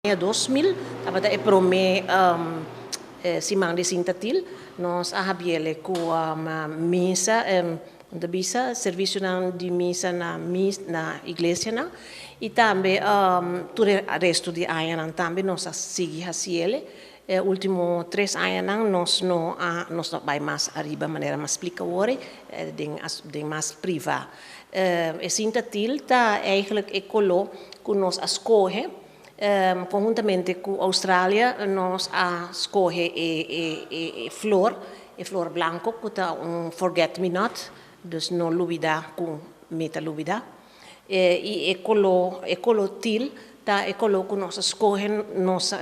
Aña 2000 tabata e promé siman di sinta til. Nos a habiele ku misa, ta bisa servisionan di misa na iglesianan i tambe tur e resto di añanan tambe nos a sigui hasiele. E último 3 añanan nos no bai mas ariba, manera mas splika awor, den mas privá. E sinta til ta eigenlijk e koló ku nos a skohe. Konhuntamente ku Australia nos a skohe e flor blanku, ku ta un forget me not, dus no lubidá ku mi ta lubidá. I e koló til ta e koló ku nos a skohe nos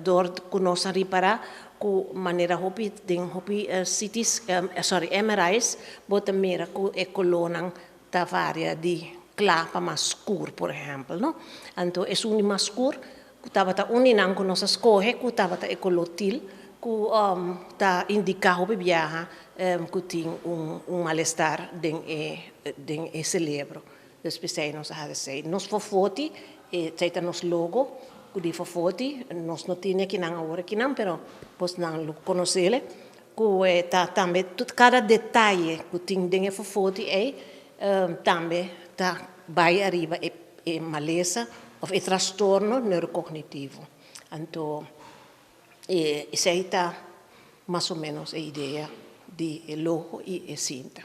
dor ku nos a ripará ku manera hopi den hopi CT's, sorry, MRI's, bo ta mira ku e kolónan ta varia di kla pa mas skur, por ehèmpel, no? Anto, e un mas skur, ku tabata un nan ku nos a skohe, ku tabata e koló til, ku ta indiká hopi biaha ku tin un malestar den e serebro. Dus p'esei nos a hasi nos fofoti, esei ta nos logo, ku di fofoti, nos no tin akinan awor akinan, pero boso lo konosé, ku ta tambe kada detaye ku tin den e fofoti ei, tambe ta bai ariba e malesa òf e trastorno neurokognitivo. Anto, esei ta mas o ménos e idea di logo i e sinta.